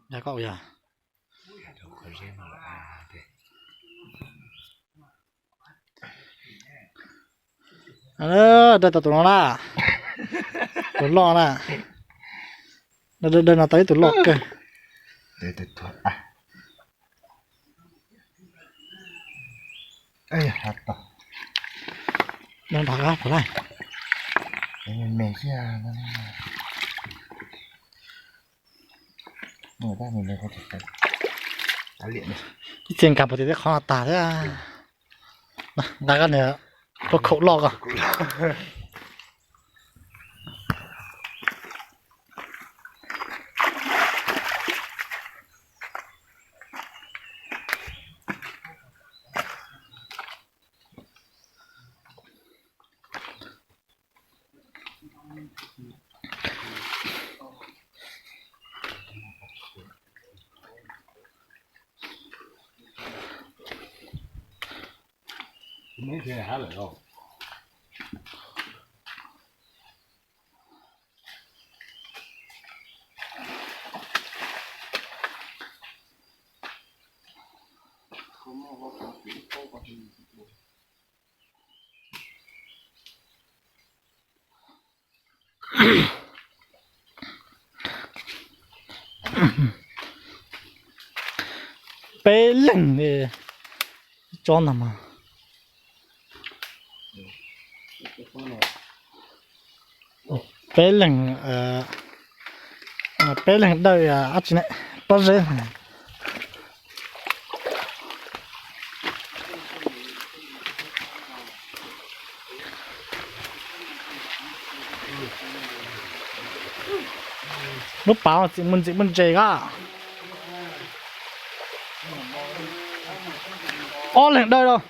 Yog koj ua yog. Dawj tau tus no na, tus loj na. Dawj no tau ib tug loj kawg. Nrog qab puas laij. Ib txhia nkag puag tim tej qhov no tag thiab. Nqa koj niag khaub khaum loj ko. Peb leeg li, tsob ntag mas. Peb leeg, peb leeg dawj dab tsi ne, pob zeb. Lub pav txim muaj ntxim muaj ntse ko. Ob leeg dawj los.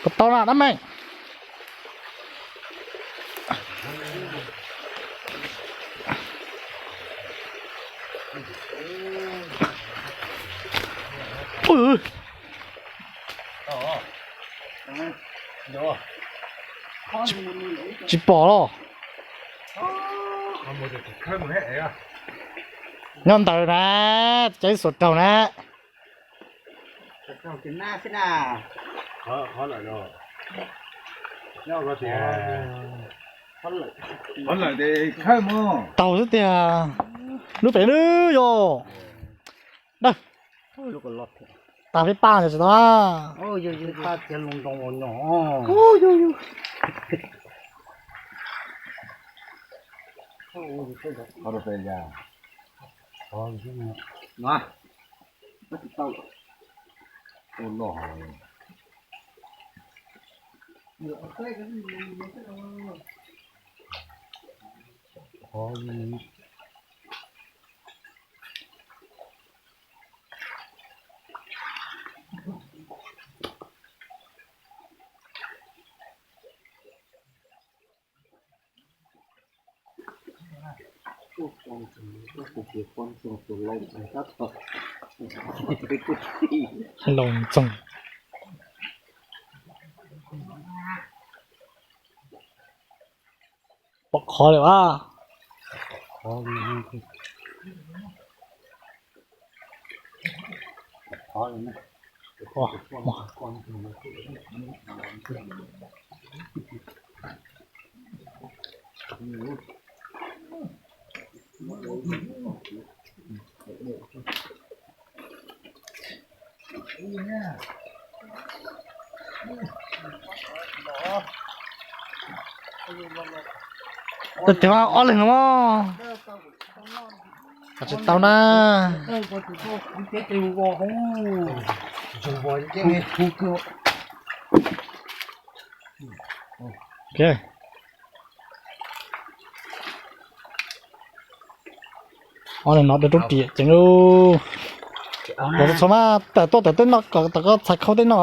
Puas tau na dab meej? Tsis pom los. Nyob ntawd na, cov ib xuas raug na. Taug xwb tiag, lub pem lub yog. Dawj, tag peb paj ntawd tsis tau. Loos Txoog. Pom qhov lawm a. Tus cov ob leeg no mas tsis tau na. Ob leeg no dawj roob riam ceev lauj. Los txhua mas tawm tuaj tawm tej no kom tau koj txhais khau tej no.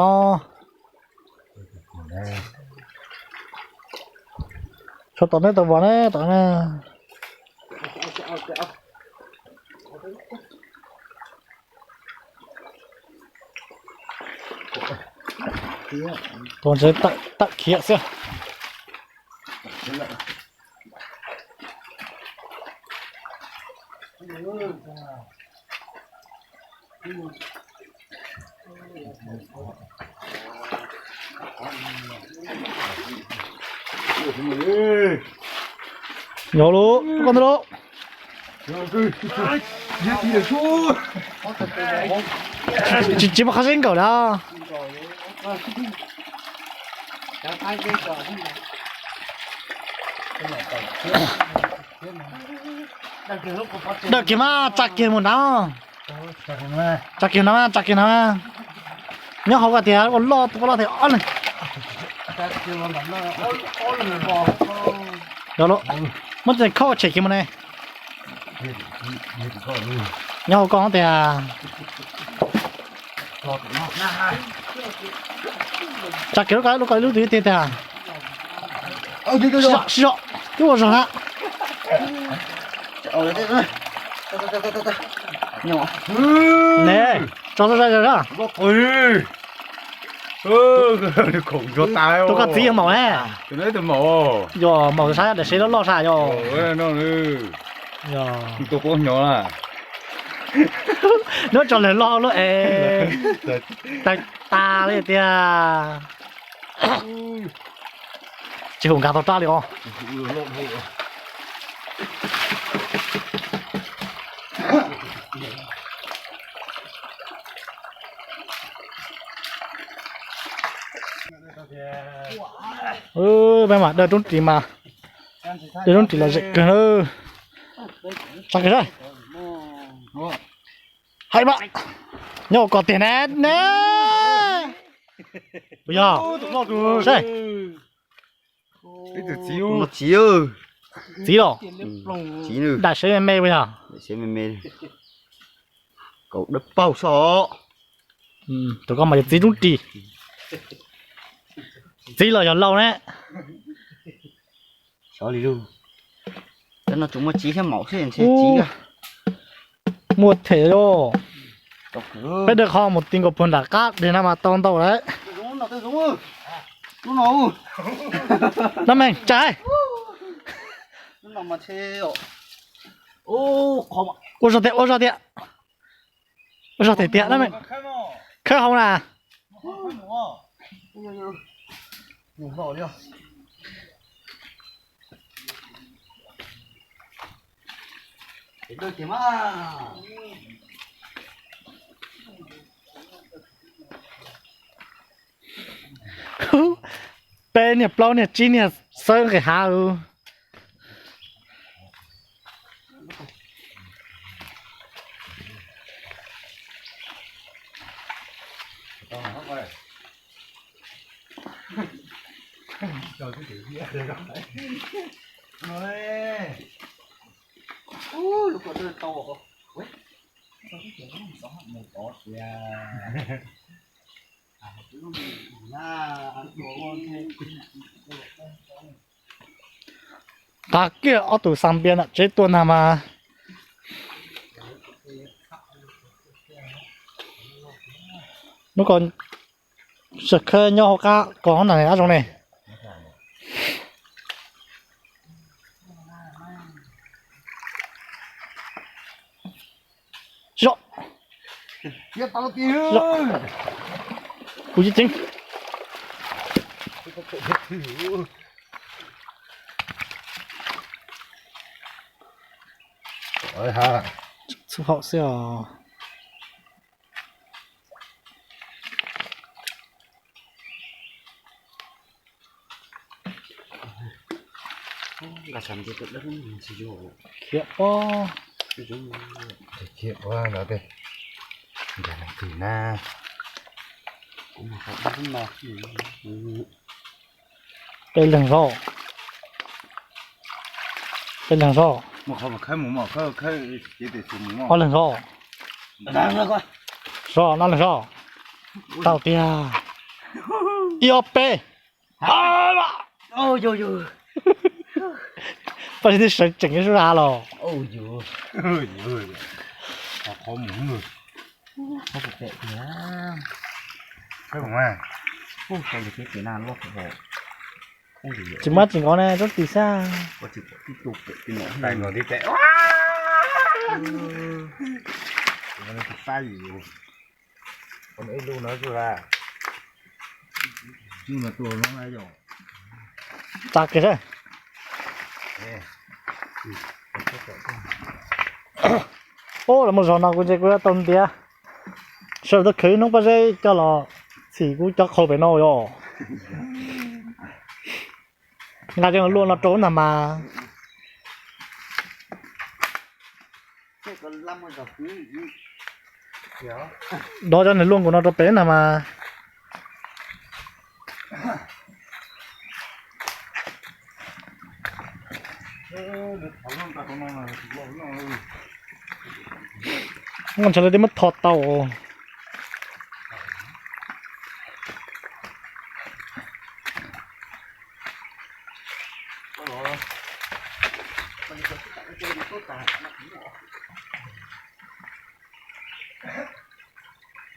Tshuav tom nej tau vov ne tom ne. Tus ntshe tawm khiav xwb. Nyob lub koj ntawd lub. Tsis muaj qhov sib nkaum li. Dawm kiag mas tsa kiag mus nrad. Tsa kiag nrad mas, tsa kiag nrad mas. Nyob hauv ko tias ua loj tus loj tias ob leeg. Muab cov khau tshem kiag mus ne. Nyob hauv ko tias tsa kiag lub ko lub twg tiag tiag. Sib zog, twb ua zog na. Ne, tso zog zog zog. Tus koj txiv yog maum ne. Yog maum sab daim sev loj loj sab yog. Nyob tso lawm loj lub es tawg tas li tiag. Tsis hum nkag tau rab li os. Peb mam dawj roob ris mas, dawj roob ris los zem kawg na. Tsa kiag sab. Hais mas nyob ua koj tiag ne ne. Puas yog? Saib. Txiv los? Daim sev me me puas yog? Kaum dawb paug xwb os. Tus koj mas yog txiv roob ris. Txiv los yog laus ne. Xyov li lug. Cov no tsuas muaj txiv thiab maum xwb ntshe txiv. Muaj them os. Peb dawj qho mus ti nkaus puag nram qab deg na mas tau ntau lawm. Nab meeg tsa. Ua zog tiag, ua zog tiag. Ua zog tiag tiag nab meeg. Khawb hau na. Peb niag plaub niag tsib niag xawb nqis hav. Qhov kiag ob tug xaa npias nram tsev tuaj ntag mas. Hnub ko sawv khawb nyob hauv qab ko hauv na, qab zoo ne. Kuv ceev ceev. Txhub hauv xwb os. Khiav pob. Khiav pob no tej. Nrog leej twg na? Peb leeg zog. Peb leeg zog. Ob leeg zog. Soj no na soj. Tau tiag. Ib ob peb. Paj Zeb twb sawv tsees ib sub av los. Tsis muaj tsis nkaus ne, tsob tis xwb. Tsa kiag saib. Ub, los mus zog no kuv ntshe kuv yuav tau ntiav. Sawv daws tuaj khwv ib hnub Paj Zeb coj los txhim kuv cov qhau pem no yom. Nqa cov luaj no rau ntag mas. Dov cov niag luaj nkaus no rau pem ntag mas. Ntshe lawv twb muab tho tau.